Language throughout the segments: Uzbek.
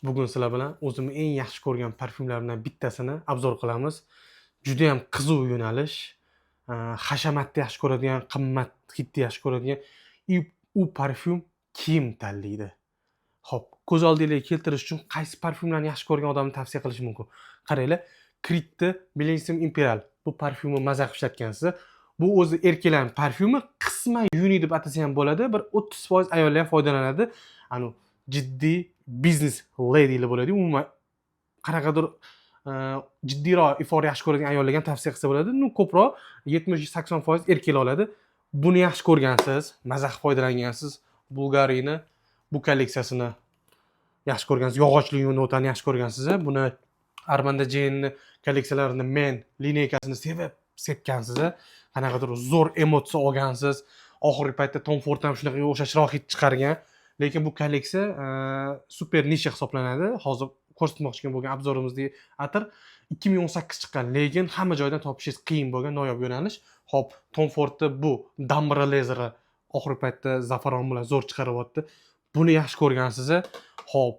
Bugun sizlar bilan o'zimni eng yaxshi ko'rgan parfyumlarimdan bittasini obzor qilamiz. Juda ham qiziq yo'nalish. Hashamatni yaxshi ko'radigan, qimmat hidni yaxshi ko'radigan и u parfyum kiyim tanlaydi. Xo'p, ko'z oldingizga keltirish uchun qaysi parfyumlarni yaxshi ko'rgan odamni tavsiya qilish mumkin? Qaranglar, Creed'ni Bellissime Imperial bu parfyumni maza qilib ishlatgansiz. Bu o'zi erkaklarning parfyumi, qisman yuni deb atasa ham bo'ladi. Bir 30% ayollar ham foydalanadi. Anu jiddiy biznes ladylar bo'ladi. Umuman qanaqadir jiddiyroq ifor yaxshi ko'radigan ayollarga ham tavsiya qilsa bo'ladi. Ну, ko'proq 70-80% erkaklar oladi. Buni yaxshi ko'rgansiz, maza qilib foydalangansiz. Bulgarini bu kolleksiyasini yaxshi ko'rgansiz, yog'ochli notani yaxshi ko'rgansiz. Buni Armand Jane'ni kolleksiyalarini Men линейка sini sevib sepgansiz. Qanaqadir zo'r emotsiya olgansiz. Oxirgi paytda Tom Ford ham shunaqa o'xshashroq hid chiqargan. Lekin bu kolleksiya super nisha hisoblanadi. Hozir ko'rsatmoqchi bo'lgan обзор imizdagi atir 2018 chiqqan, lekin hamma joydan topishingiz qiyin bo'lgan noyob yo'nalish. Xo'p, Tom Fordni bu D'Ambra Leather'i oxirgi paytda zafaron bilan zo'r chiqaryapti. Buni yaxshi ko'rgansiz. Xo'p,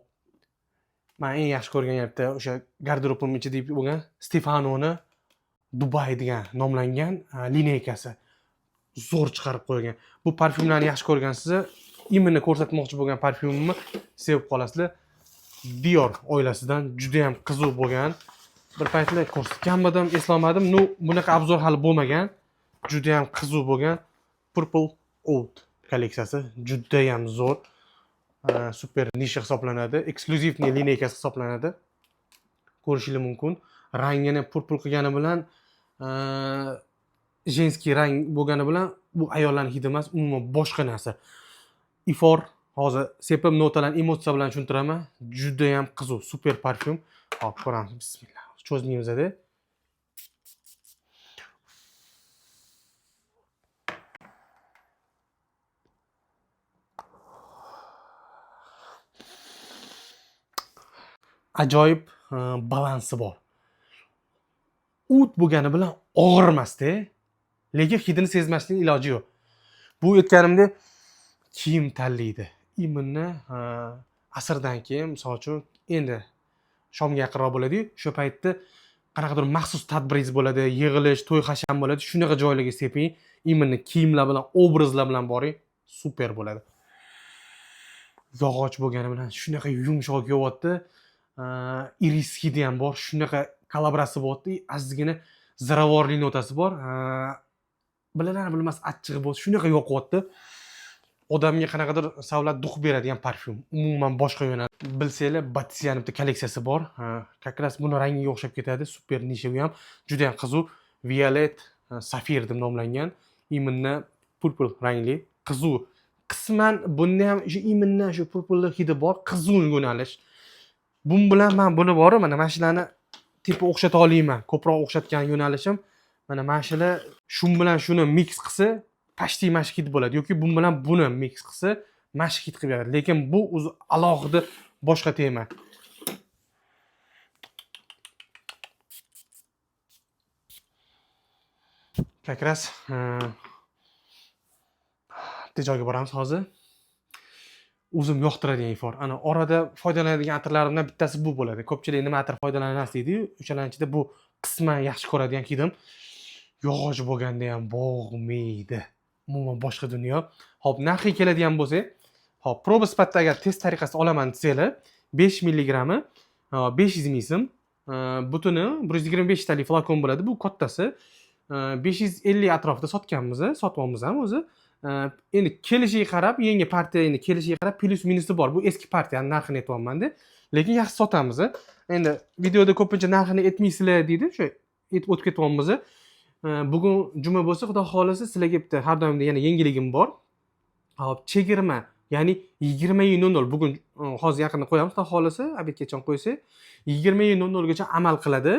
men eng yaxshi ko'rgan bitta o'sha garderobim ichida bo'lgan Stefanoni Dubay degan nomlangan линейка si zo'r chiqarib qo'ygan. Bu parfyumlarni yaxshi ko'rgansiz, именно ko'rsatmoqchi bo'lgan parfyumimni sevib qolasizlar. Dior oilasidan juda ham qiziq bo'lgan. Bir paytlar ko'rsatganmidim, eslolmadim. Ну, bunaqa обзор hali bo'lmagan. Juda ham qiziq bo'lgan Purple Oud kolleksiyasi juda ham zo'r. Super nisha hisoblanadi. Эксклюзивный линейка si hisoblanadi. Ko'rishingiz mumkin. Rangini purple qilgani bilan женский rang bo'lgani bilan bu ayollarning hidi emas, umuman boshqa narsa. Ifor hozir sepib notalarni emotsiya bilan tushuntiraman. Juda ham qiziq, super parfyum. Hop, ko'ramiz. Bismillah. Cho'zmaymiz-da. Ajoyib balansi bor. Oud bo'lgani bilan og'ir emasda, lekin hidini sezmaslikning iloji yo'q. Bu aytganimdek kiyim tanlaydi. Именно asrdan keyin, misol uchun, endi shomga yaqinroq bo'ladi-yu, o'sha paytda qanaqadir maxsus tadbiringiz bo'ladi, yig'ilish, to'y hasham bo'ladi, shunaqa joylarga seping, именно kiyimlar bilan, obrazlar bilan boring, super bo'ladi. Yog'och bo'lgani bilan shunaqa yumshoq kelyapti. Iris hidi ham bor, shunaqa kolaboratsiya bo'lyapti, ozgina ziravorli notasi bor. Bilalar bilmas achchig'i bo'lsa, shunaqa yoqyapti. Odamga qanaqadir savlat дух beradigan parfyum. Umuman boshqa yo'nalish. Bilsanglar, Batsiani bitta kolleksiyasi bor. Как раз buni rangiga o'xshab ketadi. Super nisha u ham juda ham qiziq. Violet Safir deb nomlangan. Именно purple rangli, qiziq. Qisman bunda ham o'sha именно shu purple hidi bor, qiziq yo'nalish. Bun bilan men buni bor, mana shularni tepa o'xshata olmayman. Ko'proq o'xshatgan yo'nalishim mana shular, shun bilan shuni mix qilsa почти mana shu hid bo'ladi yoki bun bilan buni mix qilsa mana shu hid qilib beradi. Lekin bu o'zi alohida boshqa tema. Как раз bitta joyga boramiz hozir. O'zim yoqtiradigan ifor. Ana orada foydalanadigan atirlarimdan bittasi bu bo'ladi. Ko'pchilik nima atir foydalanasiz deydi-yu, o'shalarning ichida bu qisman yaxshi ko'radigan hidim. Yog'och bo'lganda ham bo'g'maydi. Umuman boshqa dunyo. Xo'p, narxiga keladigan bo'lsak, xo'p, proba sifatida agar test tariqasida olaman desanglar, 5 milligrammi 500 ming so'm, butuni 125 talik flakon bo'ladi, bu kattasi. 550 atrofida sotganmiz, sotyapmiz ham o'zi. Endi kelishiga qarab, yangi partiya endi kelishiga qarab plyus minusi bor. Bu eski partiyani narxini aytyapman-da. Lekin yaxshi sotamiz. Endi videoda ko'pincha narxini aytmaysizlar deydi, o'sha aytib o'tib ketyapmiz. Bugun juma bo'lsa, Xudo xohlasa sizlarga bitta har doimda yana yangiligim bor. Xo'p, chegirma, ya'ni 20:00 bugun hozir yaqinda qo'yamiz, Xudo xohlasa, обед gacha qo'ysak, 20:00 gacha amal qiladi.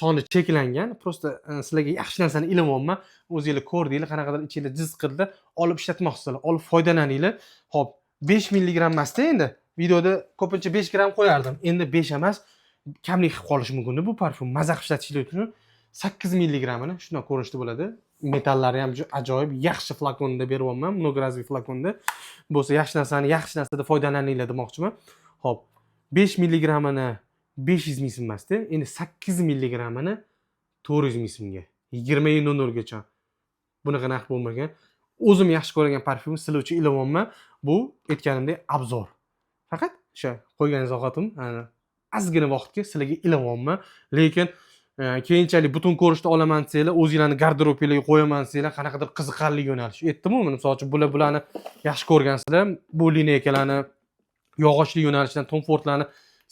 Soni cheklangan. Просто sizlarga yaxshi narsani ilyapman. O'zinglar ko'rdinglar, qanaqadir ichinglar jiz qildi, olib ishlatmoqchisizlar, olib foydalaninglar. Xo'p, 5 milligramm emasda endi. Videoda ko'pincha 5 gramm qo'yardim. Endi 5 emas, kamlik qilib qolishi mumkin bu parfyum. Maza qilib ishlatishlik uchun 8 milligrammini shunday ko'rinishda bo'ladi. Metallari ham ajoyib, yaxshi flakonda beryapman, многоразовый flakonda. Bo'lsa yaxshi narsani yaxshi narsada foydalaninglar demoqchiman. Xo'p, 5 milligrammini 500 ming so'm emasda, endi 8 milligrammini 400 ming so'mga, 20:00 gacha bunaqa narx bo'lmagan. O'zim yaxshi ko'rgan parfyum sizlar uchun ilyapman. Bu, aytganimdek, обзор, faqat o'sha qo'ygan izohatim, ozgina vaqtga sizlarga ilyapman. Lekin keyinchalik butun ko'rishda olaman desanglar, o'zinglarni garderobinglarga qo'yaman desanglar, qanaqadir qiziqarli yo'nalish aytdimu. Misol uchun, bularni yaxshi ko'rgansizlar, bu линейка larni, yog'ochli yo'nalishdan Tom Fordlarni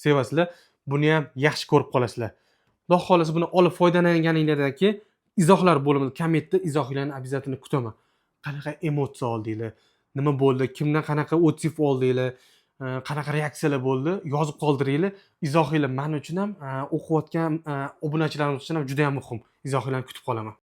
sevasizlar, buni ham yaxshi ko'rib qolasizlar, Xudo xohlasa. Buni olib foydalanganinglardan keyin izohlar bo'limida, kommentda izohinglarni обязательно kutaman. Qanaqa emotsiya oldinglar, nima bo'ldi, kimdan qanaqa отзыв oldinglar, qanaqa reaksiyalar bo'ldi, yozib qoldiringlar. Izohinglar man uchun ham, o'qiyotgan obunachilarimiz uchun ham juda yam muhim. Izohinglarni kutib qolaman.